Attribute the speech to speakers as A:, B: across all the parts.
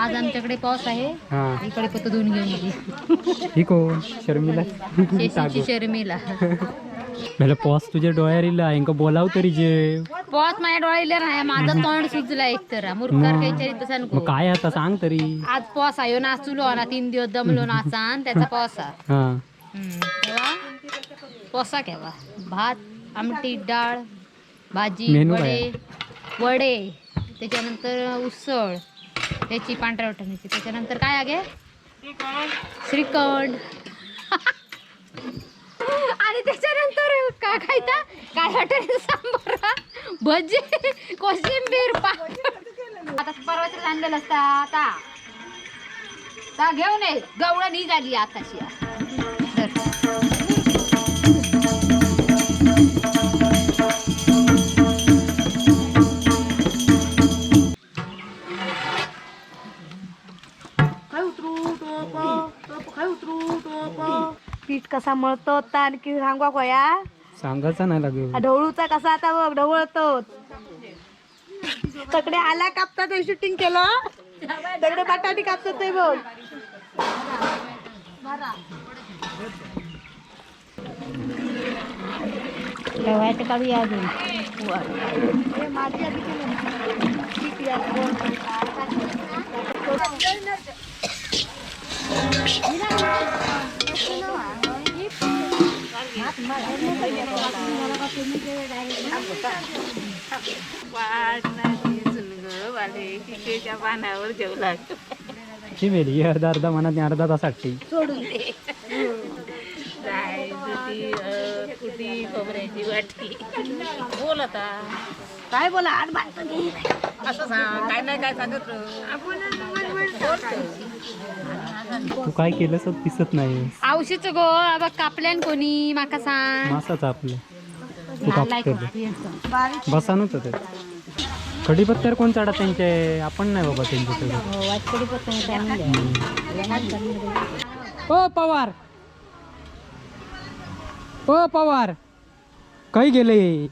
A: आज आमच्याकडे पाऊस आहे.
B: हा.
A: इकडे पत्तो धुवून घेऊन गेली.
B: ही कोण? शर्मिला.
A: शेशीची शर्मिला.
B: मला पॉस तुझ्या डोळ्यावर इला, यांका बोलाव तरी जे.
A: पॉस माझ्या डोळ्याला नाही, माझं तोंड सुजला एक तर मुरकार काही चरित्र सांगू.
B: मग काय आता सांग तरी.
A: आज पाऊस आयो नाचुलो ना, 3 दिवस दमलो नाचान त्याचा पाऊस हा.
B: हा.
A: तेव्हा पोसा केवा भात, आमटी, डाळ, भाजी,
B: मेनू
A: वडे. वडे, त्याच्यानंतर उसळ त्याची पांढऱ्या वाटाण्याची, त्याच्यानंतर काय आगे श्रीखंड आणि त्याच्यानंतर काय खायचा, काय वाटाण्याचं सांबार, भजी, कोशिंबीर, पापड. आता परवाच आणलेलं असता आता ता घेऊन ये, गवळण ही झाली आताशी. तर
C: पीठ कसा मळतो आता आणखी सांगवा कोया.
B: सांगायचा नाही लागेल.
C: ढवळूचा कसा आता बघ ढवळतो. तकडे आला कापतात ते शूटिंग केलं, तकडे बटाटे कापतात ते बघ.
A: ठेवायचं काढूया अजून.
B: ती मेली अर्धा अर्धा मनात आणि अर्धा तास आट्टी.
C: काय बोला आठ बाजता घे.
B: तू काय केलंस दिसत नाही.
A: औषधच गो आबा कापल्यान कोणी माका सांग.
B: मासाचा आपलं तू कापतो बसा नव्हतं ते कढीपत्त्यावर कोण चढा त्यांचे, आपण नाही बाबा त्यांच्या चढत. ओ पवार, ओ पवार, काही गेले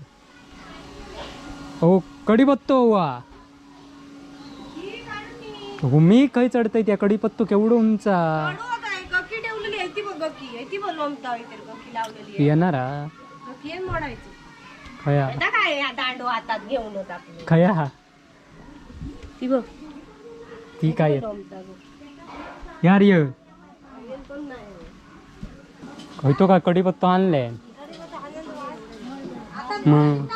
B: हो कढीपत्तो वा हो मी काही चढतय त्या कढीपत्तो केवढं उंचा.
C: गकी ठेवलेली आहे ती बघ, गकी आहे ती बघ, लोमता इथे गकी लावलेली आहे.
B: येणार हा?
C: गकी आहे मोडायची.
B: खया.
C: आता काय हा दांडो हातात घेऊन होता आपलं.
B: खया हा.
C: ती बघ.
B: ती काय आहे?
C: लोमता बघ.
B: यार ये खंय तो काय कढीपत्तो आणले मग.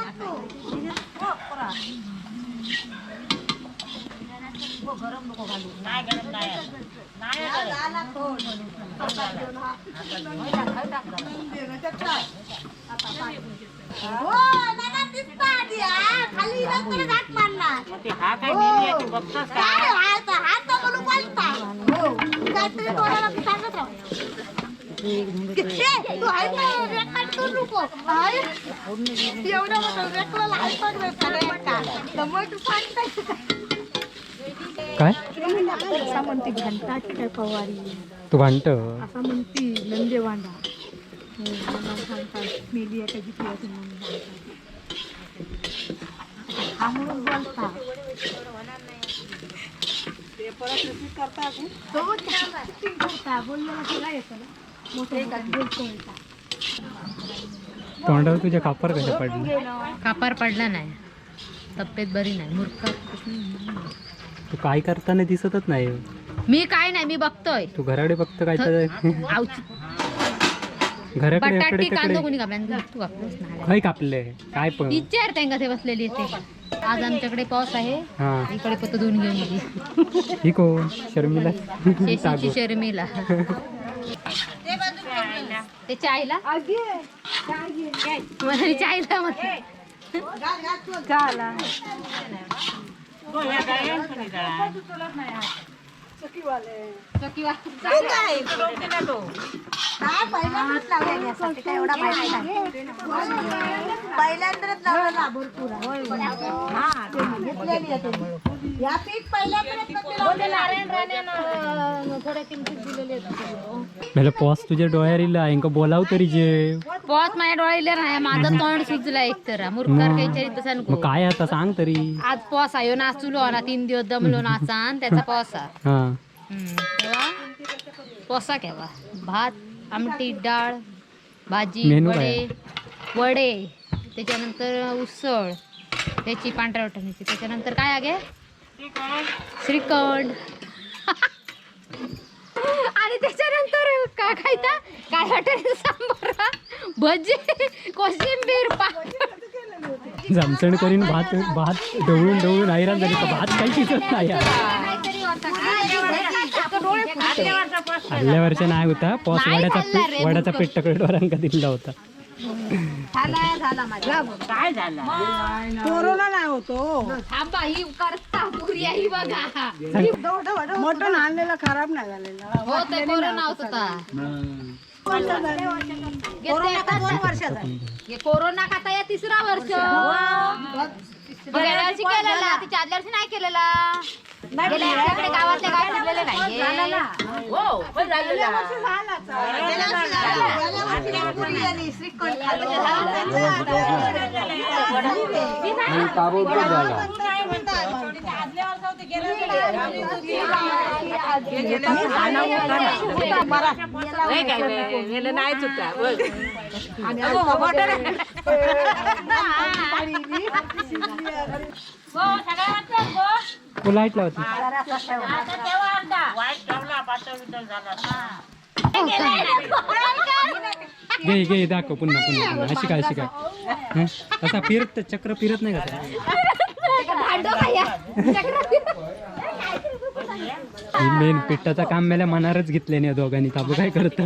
C: हो, नाना दिसता आधी, हा. खाली इकडं हात मारणार. हो. काय हात हात बोलू बोलता. हो. काहीतरी तोंडाला सांगत राहू. ए, तू आहे ना, रेकॉर्ड करू नको. आहे? एवढं मोठं रेकॉर्ड ऐकत नाही सगळ्यांना. तर मग तू सांगताय.
B: काय?
C: असा म्हणते घंटा काय फवारी.
B: तू भांडत.
C: असा म्हणती नंदे वांडा सांगतात मेली आहे कधी पियाची म्हणून सांगतात. हा म्हणून बोलता. तो shooting करता, बोललेलं सगळं येतं ना. मोठं मोठं बोलतो येतं.
B: तोंडावर तुझ्या कापर कशा पडलं?
A: कापार पडला नाही, तब्येत बरी नाही मूर्ख.
B: तू काय करताना दिसतच नाही.
A: मी काय नाही, मी बघतोय.
B: तू घराकडे फक्त काय तर
A: औषध
B: घराकडे
A: बटाटी
B: इकडे
A: कांदो
B: तिकडे.
A: कोणी कापल्या? तू कापलंस ना.
B: खय कापले काय पण.
A: विचार त्यांका ते बसलेली ते. आज आमच्याकडे पाऊस आहे.
B: हा.
A: इकडे पत्तो धुवून घेऊन गेली.
B: ही कोण? शर्मिला.
A: शेशीची शर्मिला. त्याच्या आईला मला आईला म्हटलं.
C: काय पहिल्यांदाच लावलेली असतात ते, काय एवढा माहिती नाही. पहिल्यांदाच लावलेला भरपूर हा, ते घेतलेली आहे त्यांनी. या पीक पहिल्यांदाच नव्हते लावलेलं.
A: नारायण राणे थोड्या किमतीत दिलेले.
B: मला पॉस तुझ्या डोळ्यावर इला, यांका बोलाव तरी जे.
A: पॉस माझ्या डोळ्याला नाही, माझं तोंड सुजला एक तर मुरकार
B: मग.
A: काहीतरी तसं
B: मग
A: नको.
B: काय आता सांग तरी.
A: आज पॉस आयो नाचुलो ना, 3 दिवस दमलो नाचान त्याचा पॉस हा.
B: हा.
A: तेव्हा पोसा केवा भात, आमटी, डाळ, भाजी,
B: मेनू
A: वडे. वडे, त्याच्यानंतर उसळ त्याची पांढऱ्या वाटाण्याची, त्याच्यानंतर काय आगे श्रीखंड आणि त्याच्यानंतर काय खायता काय वाटाणे सांबार, भजी, कोशिंबीर, पापड.
B: जामसण करीन भात भात ढवळून ढवळून हैराण झाली का भात काही शिजत नाही यार. आदल्या वर्षी नाही होता पॉस.
A: नाही
B: वड्याचा
A: खाल्ला
B: पीठ
A: रे,
B: वड्याचा
A: मूर्ख.
B: पीठ तकडवारांका दिला होता.
C: झाला माझा.
D: कोरोना नाही होतो.
A: थांबा, ही करता पुरी आहे, ही बघा.
D: मटण आणलेलं खराब नाही झालेलं.
A: हो, ते कोरोना होत होता.
C: कोरोना 2 वर्षाचा.
A: हे कोरोना का आता या तिसरा वर्ष. गेल्या वर्षी केलेला, तिच्या आदल्या वर्षी नाही केलेला. गेल्या वर्षी आपल्या गावातल्या गावात फिरलेले नाही.
C: पुरी आणि श्रीखंड खाल्लं.
B: तू लाईट लावते. घे घे, दाखव पुन्हा पुन्हा पुन्हा. अशी काय अशी काय हं? असा फिरत चक्र फिरत नाही का?
A: भांडो का या?
B: ही मेन पिठाचा काम मेल्या मनारच घेतले नाही दोघांनी. ताबू काय करत?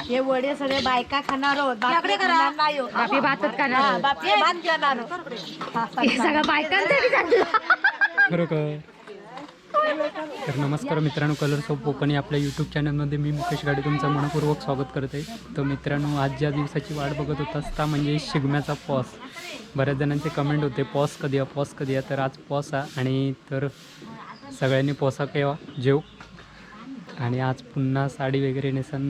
C: हे वडे सगळे बायका खाणार आहोत, बापरे खाणार नाही हो.
A: बापी भातच खाणार.
C: हा, बापी भात खाणार आहोत.
A: हे सगळं बायकांसाठी झालं.
B: खरोखर. तर नमस्कार मित्रांनो, कलर्स ऑफ कोकणी आपल्या यूट्यूब चॅनलमध्ये मी मुकेश गाडे तुमचं मनपूर्वक स्वागत करते. तर मित्रांनो, आज ज्या दिवसाची वाट बघत होतास ता म्हणजे शिगम्याचा पॉस. बऱ्याच जणांचे कमेंट होते, पॉस कधी आहे, पॉस कधी आहे. तर आज पॉस आहे आणि तर सगळ्यांनी पोसा केवा जेव. आणि आज पुन्हा साडी वगैरे नेसन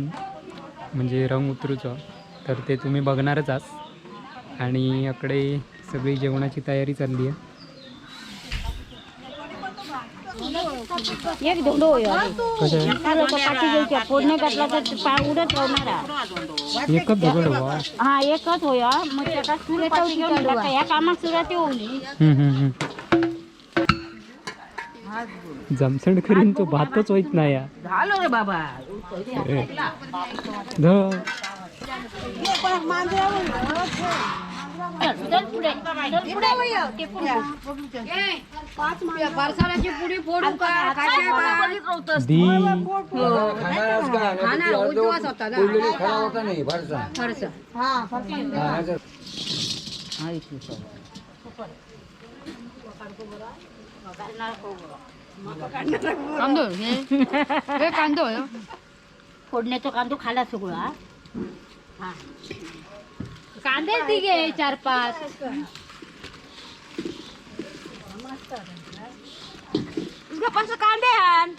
B: म्हणजे रंग उतरूचं, तर ते तुम्ही बघणारच आज. आणि इकडे सगळी जेवणाची तयारी चालली आहे.
E: एक धोंडो होयो.
B: कसं आहे?
E: पाठी घेऊच्या फोडणे घातला तर उडत राहणार.
B: एकच दगड वा.
E: हा, एकच होय. मग त्याका सुरुवात घेऊन टाका. ह्या कामाक सुरुवात होऊनी.
B: हम्म, हम्म, हम्म. जमसण करीन तो भातच होईत नाही या.
D: झालो रे बाबा.
B: ध.
A: फरसाणाची पुडी फोडू का?
B: दी.
A: कांदो हे कांदो.
E: फोडण्याचा कांदो खाला सगळा.
A: कांदे दिघे चार पाच.
E: कांदे आण.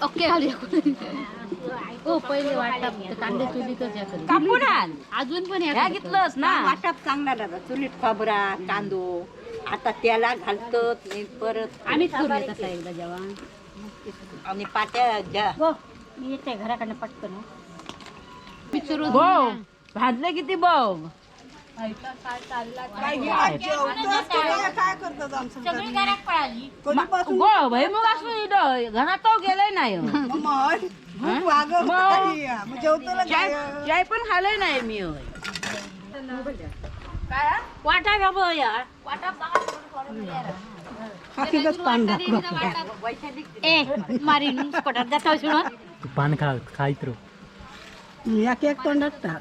A: ओके, घालूया. हो, पहिले वाटप ते कांदे चुलीतच या करी.
D: कापून आण.
A: अजून पण या
D: ह्या
A: करतात.
D: घेतलंस ना.
F: वाटप चांगला दादा चुलीत खोबरा कांदो आता त्याला घालतात आणि परत
A: आम्हीच करूया तसा एकदा जेव्हा.
F: आणि पाट्या ज्या
E: हो, मी येते घराकडनं पटकन हो.
A: मिक्सर.
D: बघ भाजलं किती बघ.
C: काय करतात आमचं?
E: सगळी घरात पळाली.
C: कधीपासून?
D: गो भाई मग असं इथं घरात तो गेलाय नाही.
C: मग भूक वागव
D: मग.
C: मग जेवतो ना
D: चाय
C: काय?
D: चाय पण खाल्लंय नाही मी होय.
E: वाटा घ्या बघ या. ए मारीन पटात जाता सुना.
B: तू पान खा खाईत रो.
D: एक एक तोंडात टाक.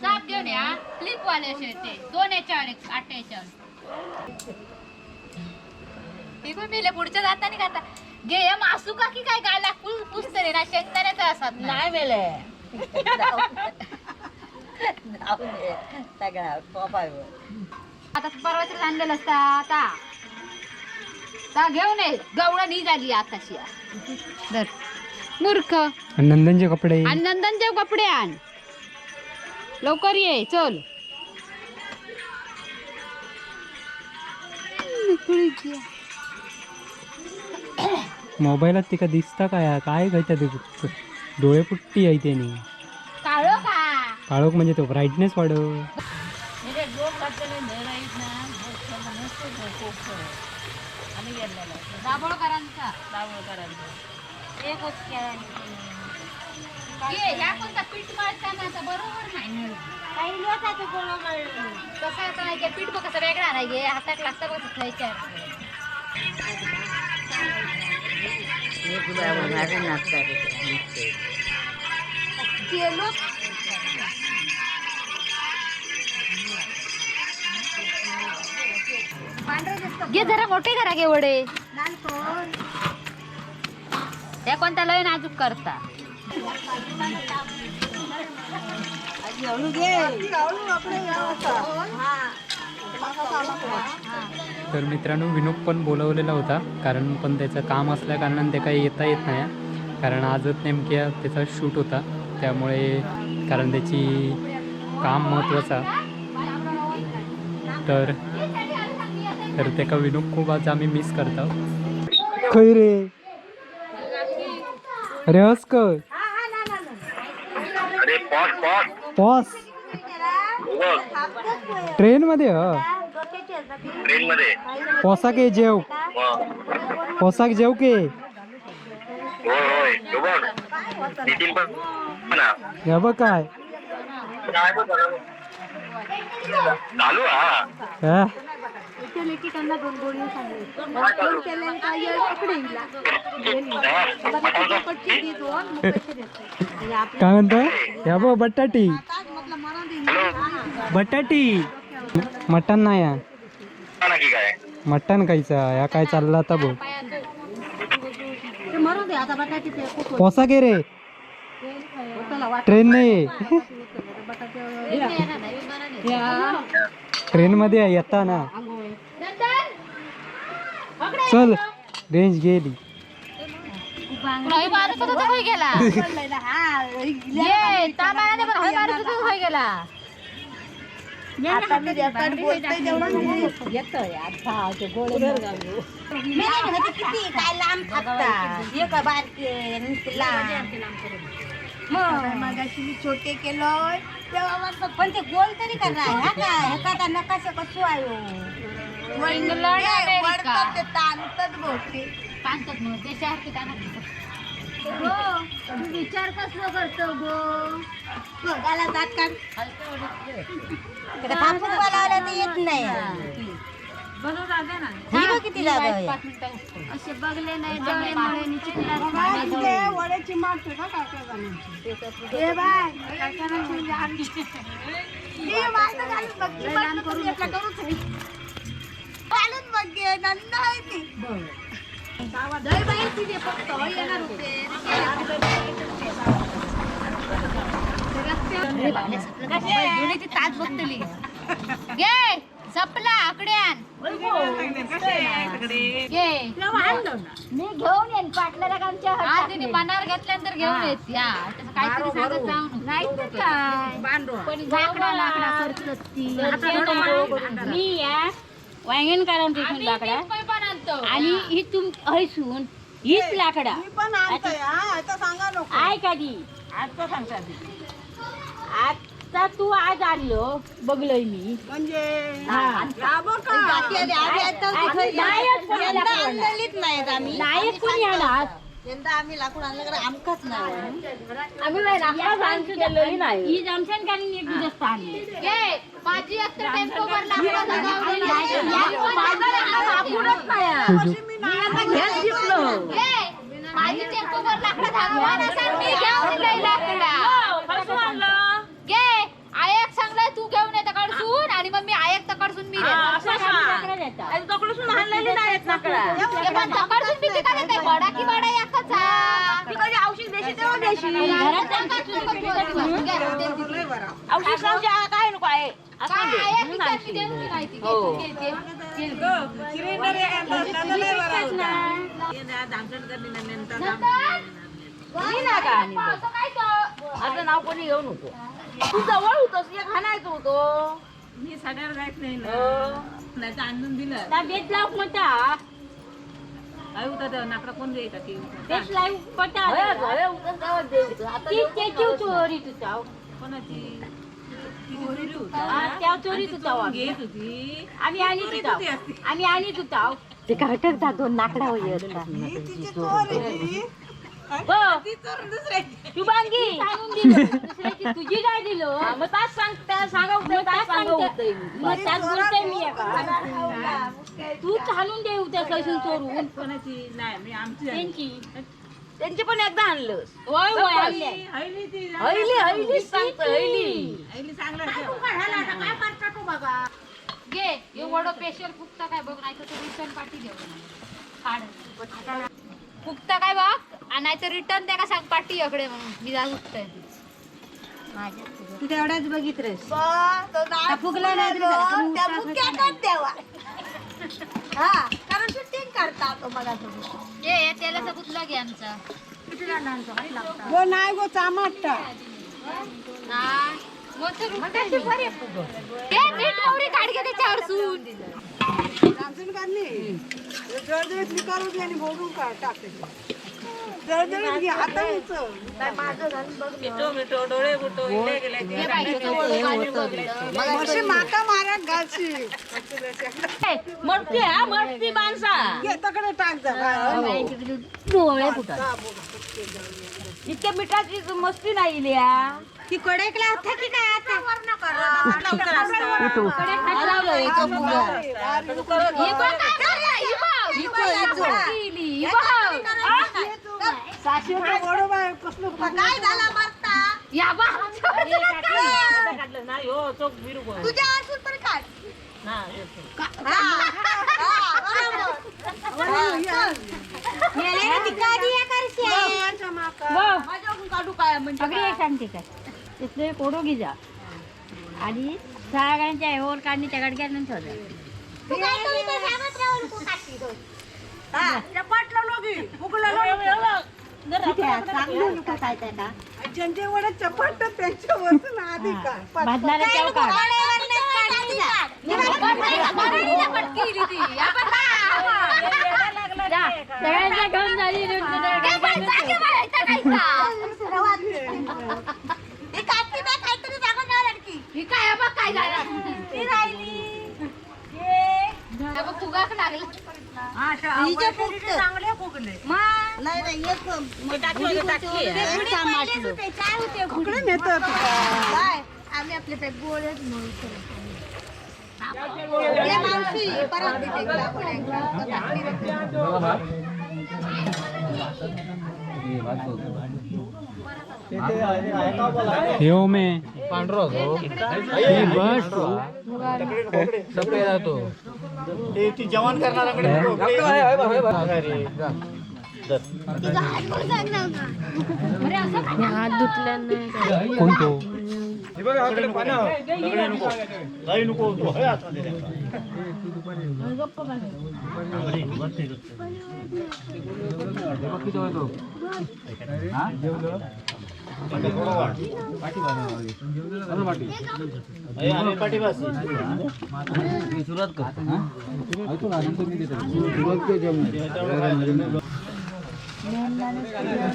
A: चाप घेऊन या क्लिप वाले असे ते दोन याच्यावर एक, आठ याच्यावर. निघून मेले पुढच्या जाताना खाता घे या मासू का की काय गायला पुसतले ना शेंगदाण्याचा असतात ना.
D: नाही मेले.
F: सगळा पॉपावर.
A: आता परवाच आणलेलं असता आता ता घेऊन ये. गवळण ही झाली आताशी. धर मूर्ख.
B: आणि नंदनचे कपडे.
A: आणि नंदनचे कपडे आण लवकर, ये चल.
B: मोबाईलात तिका दिसता काय काय काय ते डोळे पुट्टी आहे त्याने.
A: काळो का?
B: काळोख म्हणजे तो ब्राईटनेस वाढव.
A: दाभोळकरांचा. ये ह्या कोणता पीठ मळताना आता बरोबर नाही.
E: काही लोकांचं गोळा मळलं.
A: कसं आता नाही का पीठ बघ कसं वेगळा नाही गे हातात लागतं बघ थंयच्या.
C: केलो.
A: घे जरा मोठे करा गे वडे.
C: लाल कोण?
A: त्या कोणत्या लय नाजूक करता.
B: तर मित्रांनो, विनोद पण बोलवलेला होता, कारण पण त्याचं काम असल्या कारणाने ते काही येता येत नाही, कारण आजच नेमक्या त्याचा शूट होता, त्यामुळे कारण त्याची काम महत्त्वाचा. तर तर त्याका विनोद खूप आज आम्ही मिस करतो. खै रे? अरे हस कर. पॉस ट्रेन मध्ये ह. पोसाक ये जेव, पोसाक जेव के. हे बघ काय हा? काय म्हणतोय? हे बघ बटाटी बटाटी मटण नाही हा. मटण खायचा या काय चाललं आता बघ. पोसा गे रे, ट्रेन नाही, ट्रेन मध्ये येता ना. चल, रेंज गेली.
A: हय मारत होता तो खंय गेला? ये ता माराने पण हय मारत होता तो खंय गेला?
C: आता मी देताना बोलतोय तेवढं मी.
F: येतोय आता ते गोळे.
C: मी नाही म्हणत किती काय लांब थापता एक बारके नुसते लांब. मग मगाशी मी छोटे केलोय तेव्हा मस्त, पण ते गोल तरी करा. ह्या काय ह्या का नकाशा कसो आयो?
A: England, America.
C: वळतात ते ताणतात बहुतेक.
A: पांचत म्हणून देशासारखे ताणत.
E: हो, तू विचार कसलो करतो गो?
C: बघायला जात का थापून बोलावलं तर येत नाही. ही बघ किती जागा आहे.
A: 5 मिनिटं.
E: असे बघले नाही डोळे मुळे चिखलात.
C: ए बाय, ती माणसं घालून बघ, ती माणसं कशी आपला करूच आहे. घालून बघ गे, नंदा आहे ती. दही बाई तिथे फक्त येणार होते.
A: जुनी ती तास बघतली गे सपला आकड्यान गे.
E: मी घेऊन येईन पाटलाला आमच्या.
A: आज तिने मनावर घेतल्यानंतर घेऊन येत या तसं काहीतरी सांगत जाऊ नको.
E: नाही तर काय.
A: पण
E: लाकडा लाकडा करतात ती.
G: मी या वांगणकारांची तिथून लाकडा
A: आम्ही तीच पण आणतो.
G: आणि ही तुम हयसून हीच लाकडा I कधी आता तू आज आणलो बघलोय मी.
C: जाती आली, आम्ही आता
G: नाहीच कोणी
C: यंदा
G: लाकूड आणणार.
C: आणलेलीच नाहीत आम्ही.
G: नाहीच कोणी आणणार.
C: यंदा आम्ही लाकूड आणलं कारण आमकाच नाही.
G: आम्ही बाई लाकडं आणून दिलेली नाही. ही जमशन कारण एक दिवस आणली.
A: गे माझी एक तर टेम्पो वर लाकडं लगावलेली आहे.
D: लाकूडच नाही.
A: गे, माझी टेम्पो वर लाकडं धागवान असाल मी घेऊन येई लाकडा. गे आयाक सांगलाय तू घेऊन ये तकडसून आणि मग मी आयाक तकडसून मी देणार. ते पण तकडसून मी तिका देते बडा की बडा याकच हा.
D: औषध देशी तेव्हा देशी.
A: घरात सांगत नको तू अजिबात. घे, दे.
D: औषध काय नको आहे.
A: काय आहे? विचार मी देऊन की नाही ती? घे, घे, घे. नंतर?
D: मी ना का आणि
A: असं काय तर?
D: आता नाव कोणी घेऊ नको. तू जवळ होतोस, एक हाणायचं होतो.
F: मी साड्यावर जायच नाही ना,
D: हो.
F: नाही तर आणून दिलं.
G: ता बेत लावूक म्हणता.
F: काय होता नाकडा कोण द्यायचा ती?
G: बेत लावूक म्हणता.
D: होय, होय, उगाच गावात देऊ. आता
G: ती
D: देऊ
G: त्याची चोरी तुझा.
F: कोणाची? तिची चोरी होता.
G: हा, त्या चोरीत होता आम्ही.
F: घेत होती.
G: आम्ही आणीत होतो, आम्ही आणीत होतो.
C: ते काय दोन नाकडा होईल.
D: हो. शुभांगी.
G: आणून दिलं दुसऱ्याची, तुझी काय दिलं?
D: हा, मग तास सांग, त्या सांगा होतं, तास सांगा होतं.
G: मग त्यात बोलते मी एका. तू आणून देऊ त्या कसून चोरून.
F: कोणाची नाही, मी आमची
G: त्यांची.
D: त्यांची पण एकदा आणलं.
G: होय होय, आणले.
F: हैली ती.
D: हैली, हैली सांगतो, हैली.
F: हैली चांगलं.
A: घे हे वडो स्पेशल फुगता काय बघ, नाही तर रिटर्न पाठी देऊ. काढ फुगता काय बघ आणि नाही तर रिटर्न द्या का सांग पाठी इकडे म्हणून मी जा उठतोय.
C: तू तेवढाच बघितलंस, फुगला नाही तरी झालं. पण
F: द्यावा. हा, कारण शूटिंग करता तो मला.
A: ये हे तेलाचा गुतला घे आमचा.
F: गो नाही गो, चामाटता.
A: हा, मोठं रुटतंय मी. ते मीठ मोहरी काढ घे त्याच्यावर सून. हे बाई, हे वडो काढून बघितलं.
F: माका मारा घालशी.
D: मरती हा, मरती माणसा.
F: तकडे टाक जा.
G: डोळे फुटतात.
D: इतक्या मिठाची मस्ती नाही लिया.
C: ती कडेकला होता की काय आता?
A: हे बघ काय झालं, हे बघ, ही बघ, केली, ही बघ.
F: काय झाला मरता?
A: या बघ, आमच्यावर
D: नाही हो, चोक बिरू.
F: तुझ्या असून पण काढ.
D: काढू काय म्हणजे?
G: सगळी एक सांगते काय, तिथलं एक ओढो घे जा आणि सगळ्यांच्या ह्यावर काढणी त्या गडग्यानंतर ठेवजा.
F: ज्यांच्यावर चपाट त्यांच्यावर आधी का?
G: भाजणाऱ्या त्यावर काढ.
A: पटकी ती. या बघ.
G: जा, सगळ्यांच्या घेऊन झाली.
A: ए बाई, जा की बाई, इथं काय इथं? ही काय बघ काय झालं. हे बघ फुगाक लागला.
C: नाही नाही, एक
A: आम्ही आपले पे गोळच
C: मावशी परत देते.
B: हे हो मे हे बस.
H: ती जेवण करणाऱ्याकडे.
B: कोण तो?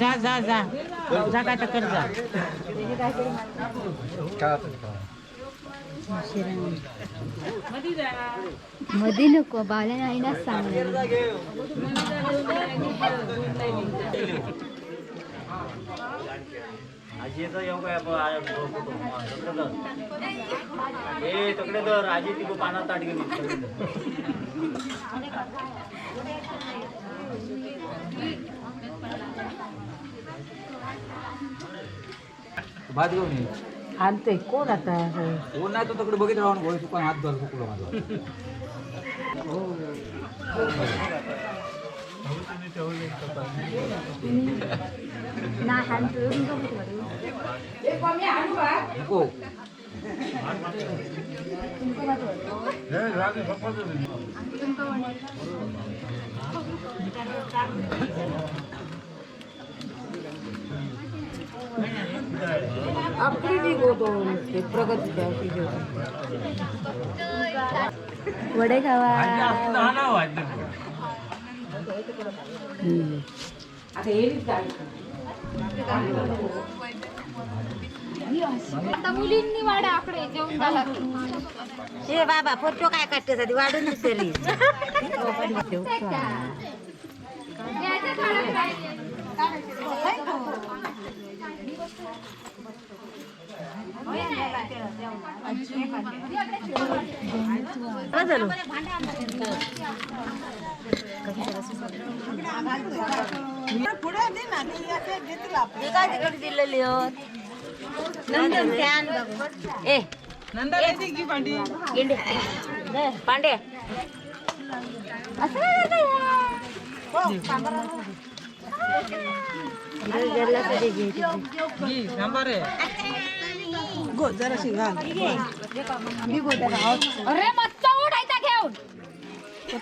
F: जा जा जा जा, काय तर कर जा.
A: मध्ये नको बाल्या नाही ना सांग.
H: आजीचा येऊ काय? ए तकडे धर आजी, ती पानात ताट गेली.
I: भात घेऊन ये.
F: आणते कोण आता?
I: कोण नाही तो तकडे बघित राहून गोळी चुकून हात धर चुकलो माझा. नको.
C: वडे खावा.
A: आता मुलींनी वाडा आकडे जेवण झाला की.
C: ए बाबा, फोटो काय काढते? वाढून दुसरी.
A: याच्या थोडं राहिले.
C: झालं. हे काय तिकडे दिलेली हो? नंदन फॅन. ए गिंडे. पांडे असं काय करताय?
A: अरे मस्त उठायचा घेऊन.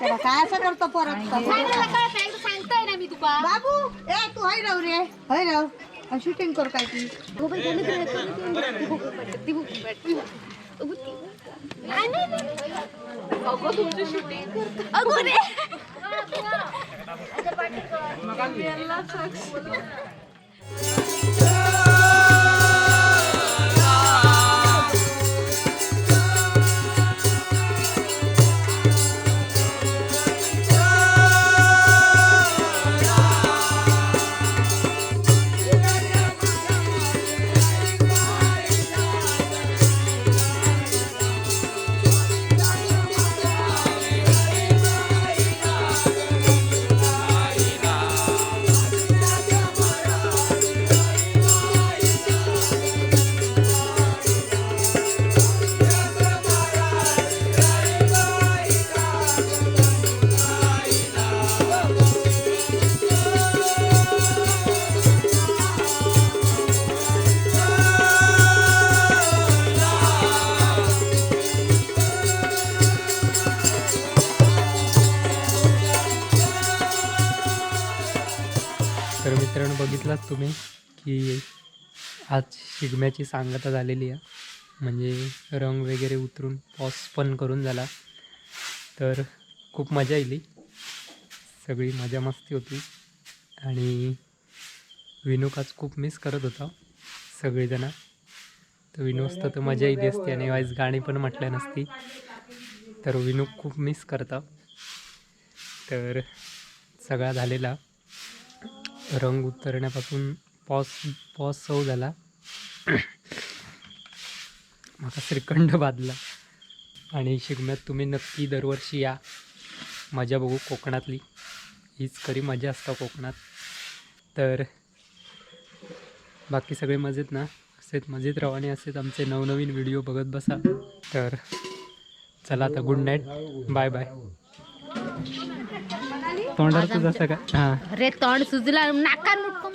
F: काय असं करतो परत?
A: सांगितलं कळत नाही, सांगतोय ना मी तुका.
F: बाबू, ए तू हय राव रे, हय राव, शूटिंग कर काय ती.
A: अगो रे.
B: तर मित्रांनो, बघितलाच तुम्ही की आज शिगम्याची सांगता झालेली आहे. म्हणजे रंग वगैरे उतरून पॉस पण करून झाला. तर खूप मजा आली, सगळी मजा मस्ती होती. आणि विनोक आज खूप मिस करत होता सगळेजण. तर विनू असतं तर मजा येली असती आणि वाईज गाणी पण म्हटल्या नसती. तर विनू खूप मिस करता. तर सगळा झालेला रंग उतरण्यापासून पॉस पॉस सव झाला. म्हाका श्रीखंड बादला. आणि शिगम्यात तुम्ही नक्की दरवर्षी या, मजा बघू कोकणातली. हीच खरी मजा असता कोकणात. तर बाकी सगळे मजेत ना? असेच मजेत राहा आणि असेच आमचे नवनवीन व्हिडिओ बघत बसा. तर चला आता, गुड नाईट, बाय बाय. तोंडावर तुझं असं काय हां.
A: अरे तोंड सुजला, नाका नुटको.